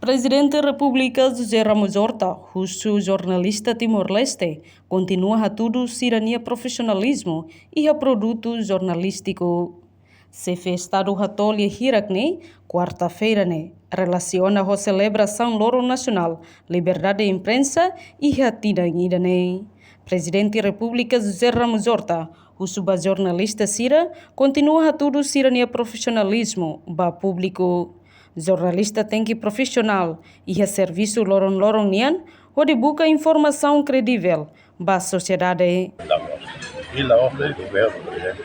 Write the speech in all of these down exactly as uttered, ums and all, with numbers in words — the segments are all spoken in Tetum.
Prezidente Repúblika José Ramos Horta husu jornalista Timor-Leste kontinua hatudu sira-nia profisionalizmu iha produtu jornalístiku. Xefe Estadu hato'o lia hirak ne'e, kuarta-feira ne'e, relasiona ho selebrasaun Loron Nasionál Liberdade Imprensa iha tinan ida-ne'e. Prezidente Repúblika José Ramos Horta husu ba jornalista sira kontinua hatudu sira-nia profisionalizmu ba públiku. Jornalista tenke profisionál iha servisu loron-loron nian hodi buka informasaun kredivel ba sosiedade. La'ós, i la'ós de'it governu, por ezemplu,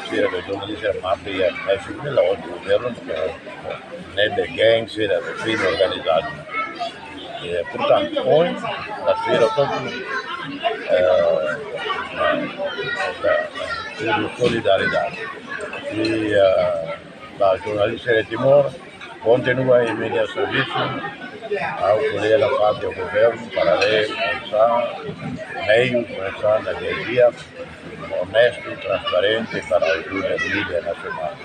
sira be jornalista mate iha, é sempre la'ós governu, ne'ebé gang sira be krime organizadu. E, portantu, ohin, la sira toku, eh, da, da, da solidariedade. I, eh, ba jornalista de Timor, kontinua iha imi-nia servisu, ha'u ko'alia nafatin ho governu, para ver oinsá, meius, oinsá, na dia a dia, onestu, transparente, para ajuda mídia nasionál.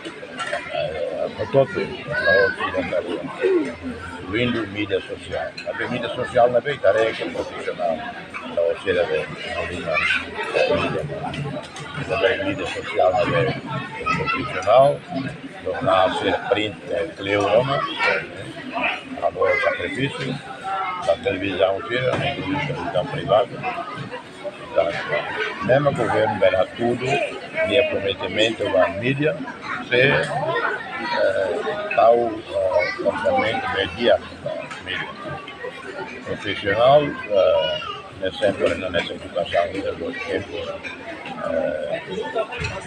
Eh, hotu-hotu, la'ós sira-nia, inkluindu mídia sosiál. Maibé mídia sosiál ne'ebé ita haree ke profisionál. La'ós sira be, no lima, mídia. Ita haree mídia sosiál ne'ebé profisionál. Jornál sira print, eh, kleur ona. Halo sakrifísiu. Ba televizaun sira, ne'e televizaun privadu. Mezmu governu bele hatudu nia komprometementu ba mídia, se, eh, tau, eh, komprometementu ba mídia. Profisionál, eh, ne'e sempre na nessa edukasaun, ida do tempu, eh,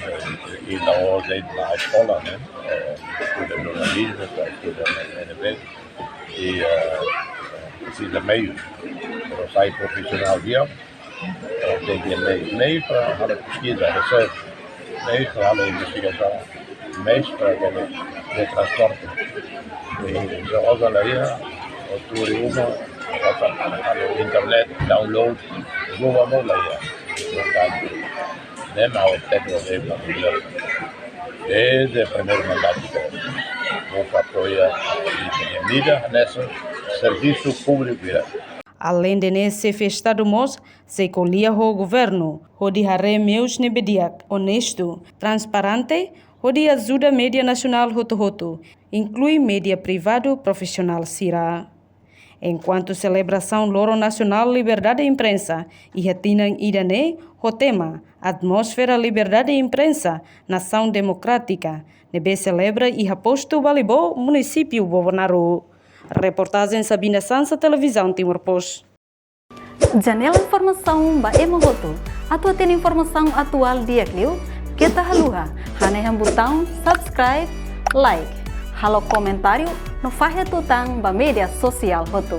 eh, i la'ós de'it na eskola, ne'e? Eh, estuda jornalizmu, estuda N P, i, eh, presiza meius, para sai profisionál di'ak, eh, tenke meius, meius para halo peskiza, research, meius para halo investigasaun, meius para halo transporte. I, i osan la iha, o turi uma, pasa halo internet, download, Google no la iha. Portantu, ne'e mak o teknolojia para melhor. Desde primeiru mandatu, o apoia mídia nessa servisu públiku. Aleinde ne'e, xefe Estadu mós sei ko'alia ho governu hodi haree meius ne'ebé di'ak, onestu, transparente, hodi ajuda mídia nasionál hotu-hotu, inklui mídia privadu profisionál sira. Enkuantu selebrasaun Loron Nasionál Liberdade Imprensa iha tinan ida-ne'e ho tema Atmósfera Liberdade Imprensa, Nasaun Demokrátika, ne'ebé selebra iha Postu Balibo, Munisípiu Bobonaro. Reportajen Sabina Sansa, Televizaun Timor Post. Janela informasaun ba ema hotu. Atu hatene informasaun atuál di'ak liu, keta haluha hanehan butaun subscribe, like, halo komentáriu no fahe tutan ba média sosiál hotu.